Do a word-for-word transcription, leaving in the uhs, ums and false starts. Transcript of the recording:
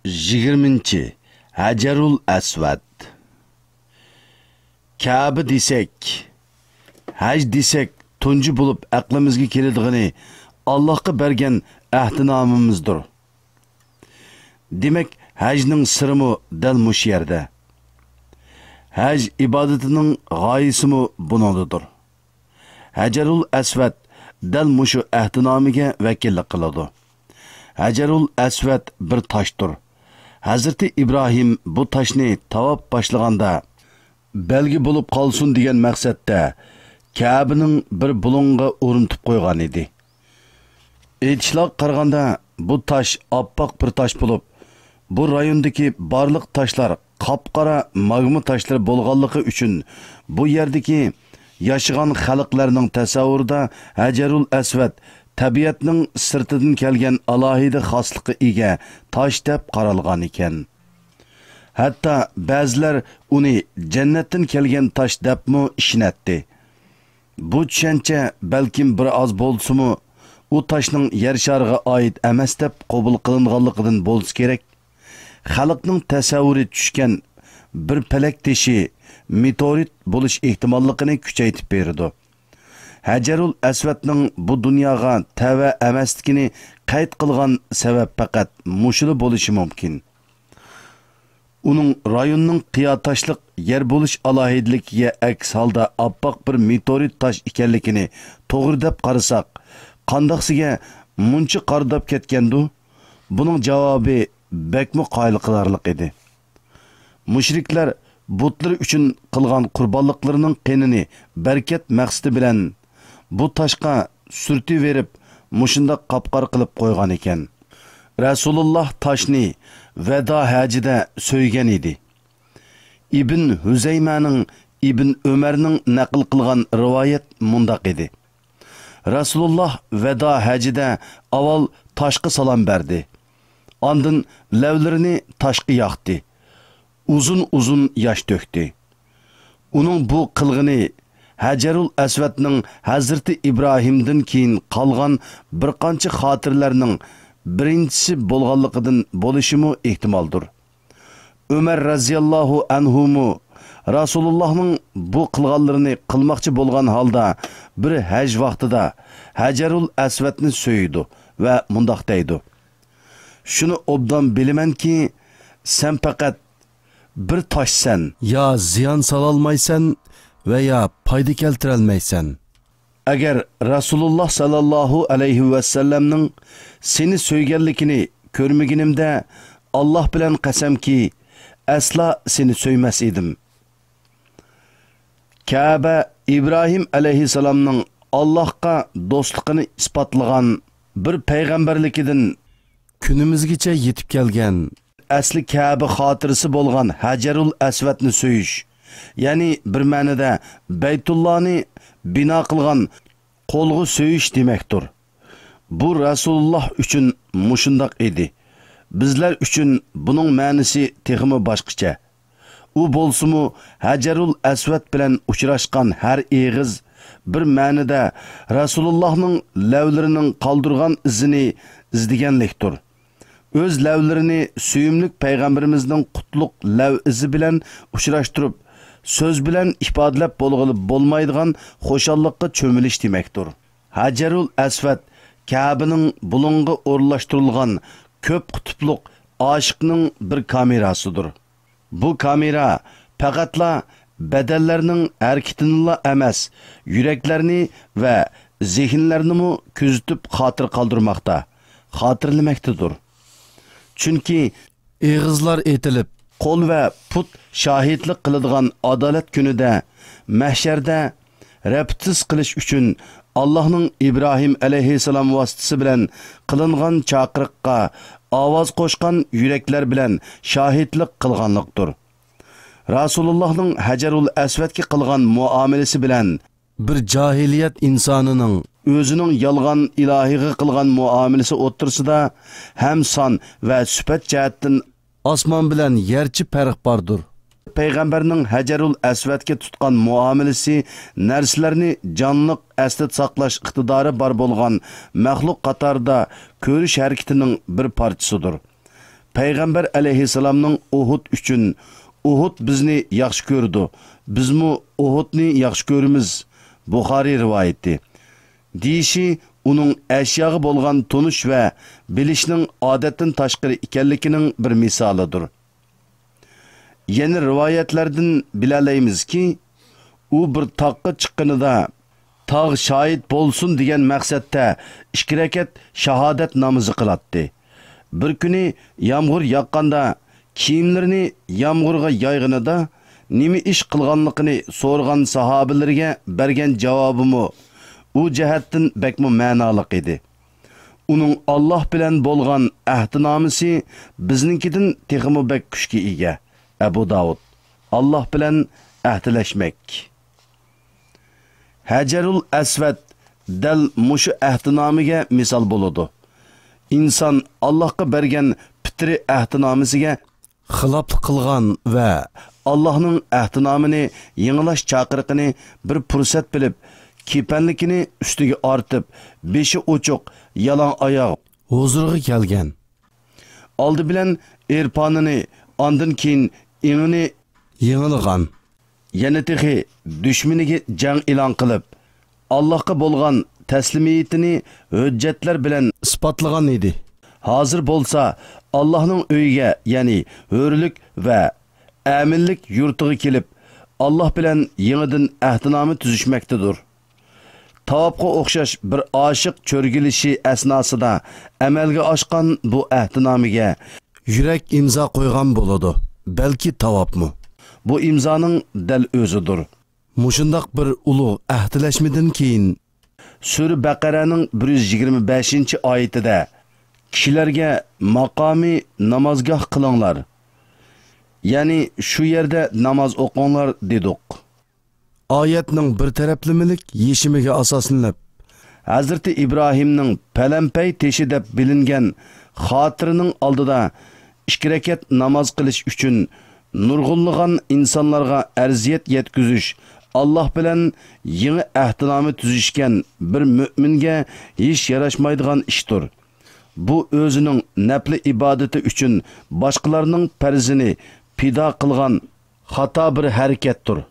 يىگىرمىنچى، ھەجەرۇل ئەسۋەد. كەبە دېسەك، ھەج دېسەك، تۇنجى بولۇپ ئەقلىمىزگە كېلىدىغىنى ئاللاھقا بەرگەن ئەھدىنامىمىزدۇر. دېمەك، ھەجنىڭ سىرىمۇ دەل مۇشۇ يەردە. ھەج ئىبادىتىنىڭ غايىسىمۇ بۇنىڭدىدۇر. ھەجەرۇل ئەسۋەد دەل مۇشۇ ئەھدىنامىگە ۋەكىللىك قىلىدۇ. ھەجەرۇل ئەسۋەد بىر تاشتۇر. ھەزرىتى ئىبراھىم بۇ تاشنى تاۋاپ باشلىغاندا، بەلگە بولۇپ قالسۇن دېگەن مەقسەتتە كەبىنىڭ بىر بۇلۇڭىغا ئورنىتىپ قويغان ئىدى. ئېيتىشلارغا قارىغاندا، بۇ تاش ئاپئاق بىر تاش بولۇپ، بۇ رايوندىكى بارلىق تاشلار قاپقارا ماگما تاشلىرى بولغانلىقى ئۈچۈن، بۇ يەردىكى ياشىغان خەلقلەرنىڭ تەسەۋۋۇرىدا ھەجەرۇل ئەسۋەد تەبىئەتنىڭ سىرتىدىن كەلگەن ئالاھىدە خاسلىققا ئىگە تاش دەپ قارالغان ئىكەن. ھەتتا بەزىلەر ئۇنى جەننەتتىن كەلگەن تاش دەپمۇ ئىشىنەتتى. بۇ چۈشەنچە بەلكىم بىر ئاز بولسىمۇ، ئۇ تاشنىڭ يەر شارىغا ئائىت ئەمەس دەپ قوبۇل قىلىنغانلىقىدىن بولسا كېرەك، خەلقنىڭ تەسەۋۋۇرى چۈشكەن بىر پەلەك تېشى، مېتېئورىت بولۇش ئېھتىماللىقىنى كۈچەيتىپ بېرىدۇ. ھەجەرۇل ئەسۋەدنىڭ بۇ دۇنياغا تەۋە ئەمەسلىكىنى قەيت قىلغان سەۋەب پەقەت مۇشۇلا بولۇشى مۇمكىن. ئۇنىڭ رايوننىڭ قىيا تاشلىق يەر بولۇش ئالاھىدىلىكىگە ئەكس ھالدا ئاپئاق بىر مېتېئورىت تاش ئىكەنلىكىنى توغرا دەپ قارىساق، قانداقسىگە مۇنچە قارىداپ كەتكەندۇ؟ بۇنىڭ جاۋابى بەكمۇ قايىل قىلارلىق ئىدى. مۇشرىكلار بۇتلىرى ئۈچۈن قىلغان قۇربانلىقلىرىنىڭ قېنىنى بەرىكەت مەقسىتى بىلەن بۇ تاشقا سۈرتۈۋېرىپ، مۇشۇنداق قاپقارا قىلىپ قويغان ئىكەن. رەسۇلۇللاھ تاشنى ۋەدا ھەجىدە سۆيگەن ئىدى. ئىبن ھۈزەيمەنىڭ، ئىبن ئۆمەرنىڭ نەقىل قىلغان رىۋايەت مۇنداق ئىدى. رەسۇلۇللاھ ۋەدا ھەجىدە ئاۋۋال تاشقا سالام بەردى. ئاندىن لەۋلىرىنى تاشقا ياقتى. ئۇزۇن-ئۇزۇن ياش تۆكتى. ئۇنىڭ بۇ قىلغىنى ھەجەرۇل ئەسۋەدنىڭ ھەزرىتى ئىبراھىمدىن كېيىن قالغان بىر قانچە خاتىرىلەرنىڭ بىرىنچىسى بولغانلىقىدىن بولۇشىمۇ ئېھتىمالدۇر. ئۆمەر رەزىياللاھۇ ئەنھۇمۇ رەسۇلۇللاھنىڭ بۇ قىلغانلىرىنى قىلماقچى بولغان ھالدا بىر ھەج ۋاقتىدا ھەجەرۇل ئەسۋەدنى سۆيىدۇ ۋە مۇنداق دەيدۇ: شۇنى ئوبدان بىلىمەنكى، سەن پەقەت بىر تاشسەن. يا زىيان سالالمايسەن ۋە يا پايدا كەلتۈرەلمەيسەن. ئەگەر رەسۇلۇللاھ ساللاللاھۇ ئەلەيھى ۋەسەللەمنىڭ سېنى سۆيگەنلىكىنى كۆرمىگىنىمدە، ئاللاھ بىلەن قەسەمكى، ئەسلا سېنى سۆيمەس ئىدىم. كەبە ئىبراھىم ئەلەيھىسسالامنىڭ ئاللاھقا دوستلۇقىنى ئىسپاتلىغان بىر پەيغەمبەرلىكىدىن كۈنىمىزگىچە يېتىپ كەلگەن ئەسلى كەبە خاتىرىسى بولغان ھەجەرۇل ئەسۋەدنى سۆيۈش، يەنى بىر مەنىدە بەيتۇللانى بىنا قىلغان قولغا سۆيۈش دېمەكتۇر. بۇ رەسۇلۇللاھ ئۈچۈن مۇشۇنداق ئىدى. بىزلەر ئۈچۈن بۇنىڭ مەنىسى تېخىمۇ باشقىچە. ئۇ بولسىمۇ ھەجەرۇل ئەسۋەد بىلەن ئۇچراشقان ھەر ئېغىز بىر مەنىدە رەسۇلۇللاھنىڭ لەۋلىرىنىڭ قالدۇرغان ئىزىنى ئىزدىگەنلىكتۇر. ئۆز لەۋلىرىنى سۆيۈملۈك پەيغەمبىرىمىزنىڭ قۇتلۇق لەۋ ئىزى بىلەن ئۇچراشتۇرۇپ، سۆز بىلەن ئىپادىلەپ بولغىلى بولمايدىغان خۇشاللىققا چۆمۈلۈش دېمەكتۇر. ھەجەرۇل ئەسۋەد كەبىنىڭ بۇلۇڭىغا ئورۇنلاشتۇرۇلغان كۆپ قۇتۇپلۇق ئاشىقنىڭ بىر كامېراسىدۇر. بۇ كامېرا پەقەتلا بەدەنلەرنىڭ ھەرىكىتىنىلا ئەمەس، يۈرەكلەرنى ۋە زېھىنلەرنىمۇ كۆزىتىپ خاتىرە قالدۇرماقتا، خاتىرىلىمەكتىدۇر. چۈنكى ئېغىزلار ئېتىلىپ، قول ۋە پۇت شاھىتلىق قىلىدىغان ئادالەت كۈنىدە، مەھشەردە رەپىتىس قىلىش ئۈچۈن ئاللاھنىڭ ئىبراھىم ئەلەيھىسسالام ۋاسىتىسى بىلەن قىلىنغان چاقىرىققا ئاۋاز قوشقان يۈرەكلەر بىلەن شاھىتلىق قىلغانلىقتۇر. رەسۇلۇللاھنىڭ ھەجەرۇل ئەسۋەدكە قىلغان مۇئامىلىسى بىلەن بىر جاھىلىيەت ئىنسانىنىڭ ئۆزىنىڭ يالغان ئىلاھىغا قىلغان مۇئامىلىسى ئوتتۇرىسىدا ھەم سان ۋە سۈپەت جەھەتتىن ئاسمان بىلەن يەرچە پەرق باردۇر. پەيغەمبەرنىڭ ھەجەرۇل ئەسۋەدكە تۇتقان مۇئامىلىسى نەرسىلەرنى جانلىق ئەستە ساقلاش ئىقتىدارى بار بولغان مەخلۇق قاتارىدا كۆرۈش ھەرىكىتىنىڭ بىر پارچىسىدۇر. پەيغەمبەر ئەلەيھىسسالامنىڭ ئۇھۇد ئۈچۈن، «ئۇھۇد بىزنى ياخشى كۆرىدۇ، بىزمۇ ئۇھۇدنى ياخشى كۆرىمىز»، بۇخارىي رىۋايىتى، دېيىشى ئۇنىڭ ئەشياغا بولغان تونۇش ۋە بىلىشنىڭ ئادەتتىن تاشقىرى ئىكەنلىكىنىڭ بىر مىسالىدۇر. يەنە رىۋايەتلەردىن بىلەلەيمىزكى، ئۇ بىر تاغقا چىققىنىدا، تاغ شاھىت بولسۇن دېگەن مەقسەتتە ئىككى رەكەت شاھادەت نامىزى قىلاتتى. بىر كۈنى يامغۇر ياغقاندا، كىيىملىرىنى يامغۇرغا يايغىنىدا، نېمە ئىش قىلغانلىقىنى سورىغان ساھابىلىرىگە بەرگەن جاۋابىمۇ ئۇ جەھەتتىن بەكمۇ مەنالىق ئىدى. ئۇنىڭ ئاللاھ بىلەن بولغان ئەھدىنامىسى بىزنىڭكىدىن تېخىمۇ بەك كۈچكە ئىگە. ئەبۇ داۋۇد. ئاللاھ بىلەن ئەھدىلەشمەك. ھەجەرۇل ئەسۋەد دەل مۇشۇ ئەھدىنامىگە مىسال بولىدۇ. ئىنسان ئاللاھقا بەرگەن پىترىي ئەھدىنامىسىگە خىلاپلىق قىلغان ۋە ئاللاھنىڭ ئەھدىنامىنى يېڭىلاش چاقىرىقىنى بىر پۇرسەت بىلىپ، كېپەنلىكىنى ئۈستىگە ئارتىپ، بېشى ئوچۇق، يالاڭ ئاياغ ھۇزۇرغا كەلگەن. ئالدى بىلەن ئېرپانىنى، ئاندىن كېيىن ئېڭىنى يېڭىلىغان. يەنە تېخى دۈشمىنىگە جەڭ ئېلان قىلىپ، ئاللاھقا بولغان تەسلىمىيىتىنى ھۆججەتلەر بىلەن ئىسپاتلىغان ئىدى. ھازىر بولسا ئاللاھنىڭ ئۆيىگە، يەنى ھۆرلۈك ۋە ئەمىنلىك يۇرتىغا كېلىپ، ئاللاھ بىلەن يېڭىدىن ئەھدىنامە تۈزۈشمەكتىدۇر. تاۋاپقا ئوخشاش بىر ئاشىق چۆرگىلىشى ئەسناسىدا ئەمەلگە ئاشقان بۇ ئەھدىنامىگە يۈرەك ئىمزا قويغان بولىدۇ، بەلكى تاۋاپمۇ. بۇ ئىمزانىڭ دەل ئۆزىدۇر. مۇشۇنداق بىر ئۇلۇغ ئەھدىلەشمىدىن كېيىن، سۈرە بەقەرەنىڭ بىر يۈز يىگىرمە بەشىنچى ئايىتىدە، «كىشىلەرگە ماقامى نامازگاھ قىلىڭلار، يەنى شۇ يەردە ناماز ئوقۇڭلار» دېدۇق. ئايەتنىڭ بىر تەرەپلىمىلىك يېشىمىگە ئاساسلىنىپ، ھەزرىتى ئىبراھىمنىڭ پەلەمپەي تېشى دەپ بىلىنگەن خاتىرىنىڭ ئالدىدا ئىككى رەكەت ناماز قىلىش ئۈچۈن نۇرغۇنلىغان ئىنسانلارغا ئەزىيەت يەتكۈزۈش، ئاللاھ بىلەن يېڭى ئەھدىنامە تۈزۈشكەن بىر مۆمىنگە ھېچ ياراشمايدىغان ئىشتۇر. بۇ ئۆزىنىڭ نەپلى ئىبادىتى ئۈچۈن باشقىلارنىڭ پەرزىنى پىدا قىلغان خاتا بىر ھەرىكەتتۇر.